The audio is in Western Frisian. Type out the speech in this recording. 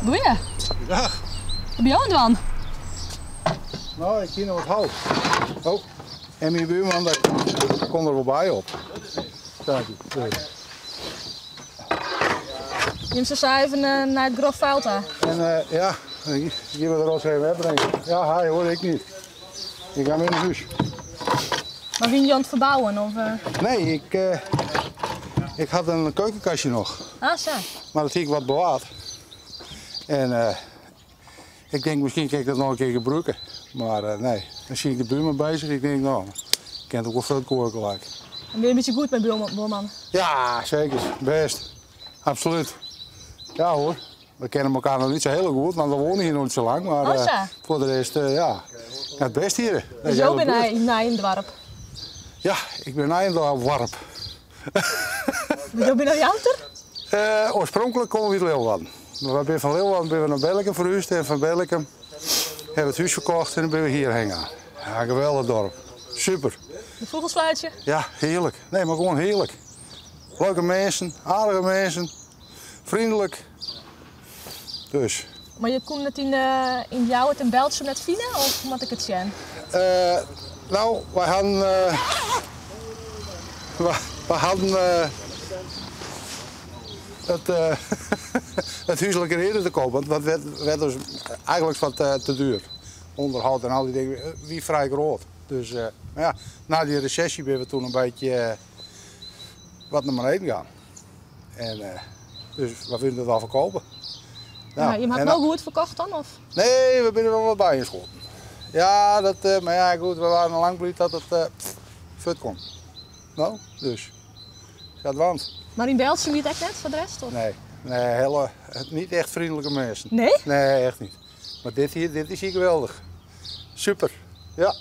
Goeie. Dag. Wat bin jo oan it dwaan? No, ik hie noch wat hout. Oh, en myn buorman, dêr komt der wol by op. Dank je. Dus. Jim se sa even nei it grof vuil ta. En ja, hier we er ook even wegbrengen. Ja, hy hoor ik niet. Ik ga weer naar huis. Mar wiene jo oan it ferbouwen? Of? Nee, ik had in keukenkastje noch. Ah, sa. Mar dat hie ik wat bewaard. En ik denk, miskien kin ik dat noch in kear gebrûke. Mar nee, dan zie ik de buorman bezich. Ik denk, no, ik kin it ek wol fuortgoaie gelijk. En bin je in bytsje goed mei buorman? Ja, seker. Bêst. Absolút. Ja hoor. We kenne elkoar noch net sa hiel goed, want we woane hjir noch net sa lang. Mar Oh, sa. foar de rest, ja, it bêst hjir. Dus jo binne nij yn it doarp? Ja, ik bin nij yn it doarp. Dus jo binne Ljouwerter? Oarspronklik komme we út Leeuwarden. Mar wy binne fan Leeuwarden binne we nei Berlikum ferhúzd en fan Berlikum hawwe we it hús ferkocht en dan binne we hjirhinne gien. Ja, geweldich dorp. Super. De fûgelsfluitsje? Ja, hearlik. Nee, mar gewoan hearlik. Leuke minsken, aardige minsken, freonlik. Dus. Mar je koenen it yn Ljouwert en Berltsum net fine, of moat ik it sjen? No, wy hadden, wy hadden it hús al in kear earder te koop, want dat werd dus eigenlik wat te duer. Onderhoud en al dy dingen wie frij grut. Dus, mar ja, nei dy resesje binne we toen in bytsje wat nei beneden gien. En dus we wilden it al ferkopen. Nou, jim ha it no goed ferkocht dan? Of? Nee, we binne wol wat bysketten. Ja, dat, mar ja, goed, we waarden lang bliid dat it fuort komt. No, dus. Dat want. Mar yn Berltsum wie it ek net foar de rest? Of? Nee, nee, hele, niet echt vriendelijke mensen. Nee? Nee, echt niet. Mar dit hjir, dit is hjir geweldich. Super, ja.